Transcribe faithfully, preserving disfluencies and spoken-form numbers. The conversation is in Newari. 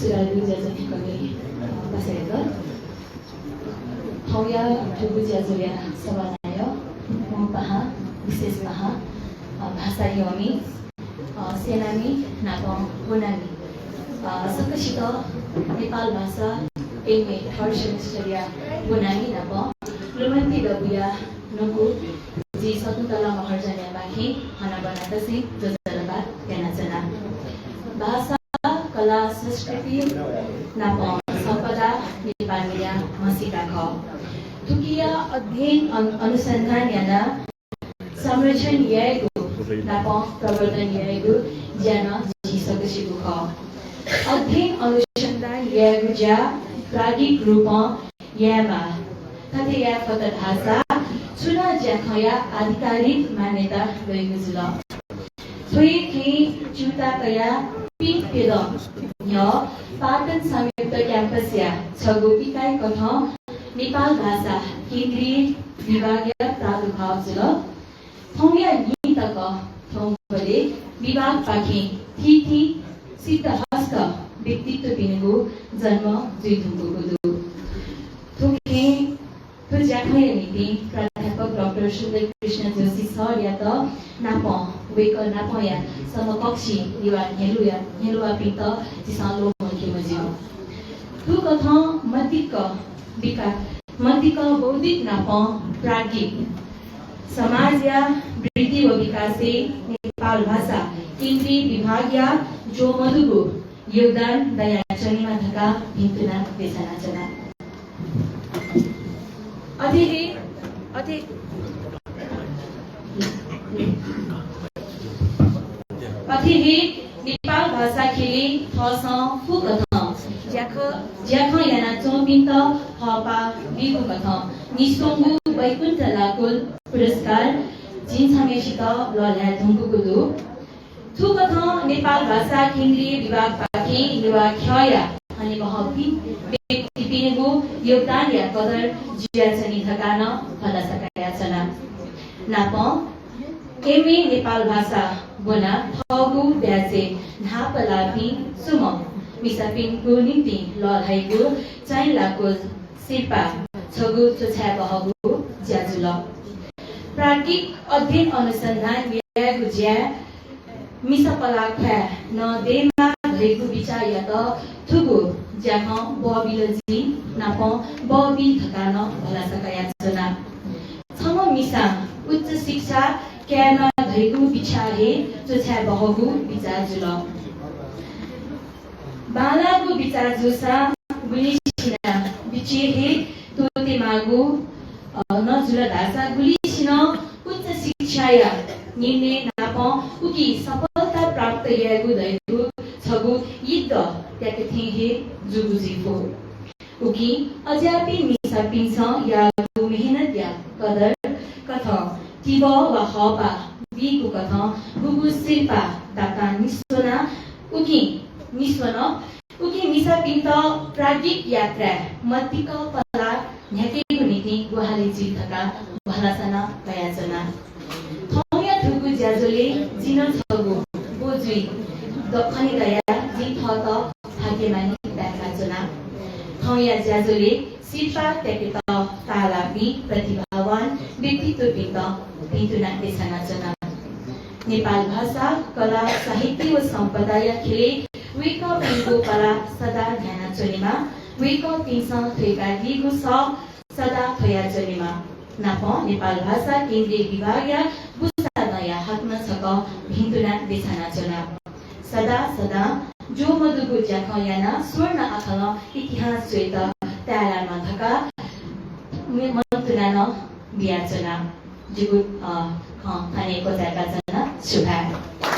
सुरालु ज्याझ्वः न्ह्यक्वलय्, अ, पसय्क। थौंया थुगु ज्याझ्वःया सभानायः, मू पाहां, विशेष पाहां, अ, भाषा ह्यःमि, अ, स्यनामि नापं ब्वनामि, अ, सकसित नेपाल भाषा एमए third semester या ब्वनामि नापं लुमन्ति दबूया नुगः जि शकुन्तला महर्जनया पाखें हनाबना तसें ज्वजलपा यानाच्वना। भाषा, कला, संस्कृति नापं सम्पदा नेपाःमिया म्हसीका खः। थुकिया अध्ययन अन-, अनुसन्धान यानाः संरक्षण यायेगु नापं प्रवर्धन यायेगु ज्या नं झी सकसिगु खः। अध्ययन अनुसन्धान यायेगु ज्या प्राज्ञिक रूपं यायेमाः। थथे याये फत धाःसा छुं नं ज्याखँया आधिकारिक मान्यता दइगु जुल। थ्व हे खँय् च्यूताः कयाः पिं प्यदँ न्ह्यः पाटन संयुक्त क्याम्पसया छगू इकाइ कथं नेपाल भाषा केन्द्रीय विभागया प्रादुर्भाव जुल। थौंया न्हि तक थ्वंबलय् विभागपाखें थीथी सिद्धहस्त व्यक्तित्वपिनिगु जन्म जुइधुंकूगु दु। थुखें थ्व ज्याखँया निंतिं प्राध्यापक डाक्टर सुन्दर कृष्ण जोशी सरयात नापं वय्कः नापंया समकक्षी नेवाः न्ह्यलुया, न्ह्यलुवापिन्त झीसं ल्वःमंके मज्यू। थुकथं मदिक्क विका-, मदिक्क बौद्धिक नापं प्राज्ञिक समाजया वृद्धि व विकासय् नेपाल भाषा केन्द्रीय विभागया ज्वःमदुगु योगदान दयाच्वनेमा धकाः भिन्तुना देछानाच्वना। अथे हे, अथे, अथे हे नेपाल भाषा ख्यलय् थःसं फुकथं ज्याखँ, ज्याखँ यानाच्वंपिन्त हःपाः बीगु कथं निस्वंगु वैकुण्ठ लाकुल पुरस्कार झिंछम्हय्सित लःल्हाये धुंकूगु दु। थुकथं नेपाल भाषा केन्द्रीय विभागपाखें नेवाः ख्यःया हनेबहःपिं व्यक्तिपिनिगु योगदानया कदर जुयाच्वनी धकाः नं भलसा कयाच्वना। नापं एमए नेपाल भाषा ब्वनाः थःगु ब्याचय् न्हापा लाःपिं सुम्ह मिसापिनिगु निंतिं लःल्हाइगु चाँय् लाकुल सिरपाः छगू च्वछाये बहःगु ज्या जुल। प्राज्ञिक अध्ययन अनुसन्धान यायेगु ज्याय् मिसा पलाख्वाये नं दयेमाः धइगु बिचाःयात थुगु ज्याखँ बः बिल जुइ नापं बः बी धकाः नं भलसा कयाच्वना। छम्ह मिसां उच्च शिक्षा काये नं धइगु बिचाः हे च्वछाये बहःगु बिचाः जुल। बांलाःगु बिचाः जूसां गुलिसिनं बिचय् हे त्वःतेमाःगु, अ, नं जुल धाःसा गुलिसिनं उच्च शिक्षाया निर्णय नापं उकी सफलता प्राप्त यायेगु धइगु छगू युद्ध त्याके थें हे जूगु जुइफु। उकिं अज्याःपिं मिसापिन्सं याःगु मेहनतया कदर कथं तिबः वा हःपाः बीगु कथं गुगु सिरपाः दातां निस्वना उकिं निस्वन उकिं मिसापिन्त प्राज्ञिक यात्राय् मदिक्क पलाः न्ह्याकेगु निंतिं ग्वाहालि जुइ धकाः भलसा नं कयाच्वना। थौंया थुगु ज्याझ्वलय् जि नं छगू ब्व जुइ द-, खने दयाः जिं थःत भाग्यमानी ताय्काच्वना। थौंया ज्याझ्वलय् सिरपाः त्याकेत ताःलाःपिं प्रतिभावान व्यक्तित्वपिन्त भिन्तुना देछानाच्वना। नेपाल भाषा, कला, साहित्य व सम्पदाया ख्यलय् वय्कःपिनिगु पलाः सदां न्ह्यानाच्वनेमा, वय्कःपिन्सं थ्वय्कादीगु सः सदां थ्वयाच्वनेमा। नापं नेपाल भाषा केन्द्रीय विभागया बुसादँया हाकनं छकः भिन्तुना देछानाच्वना। सदां सदां ज्वःमदुगु ज्याखँ यानाः स्वर्ण आखलं इतिहास च्वयेत ताय्लायेमा धकाः मन्तुना नं बियाच्वना। जिगु, अ, खँ थन हे क्वचाय्काच्वना। सुभाय्।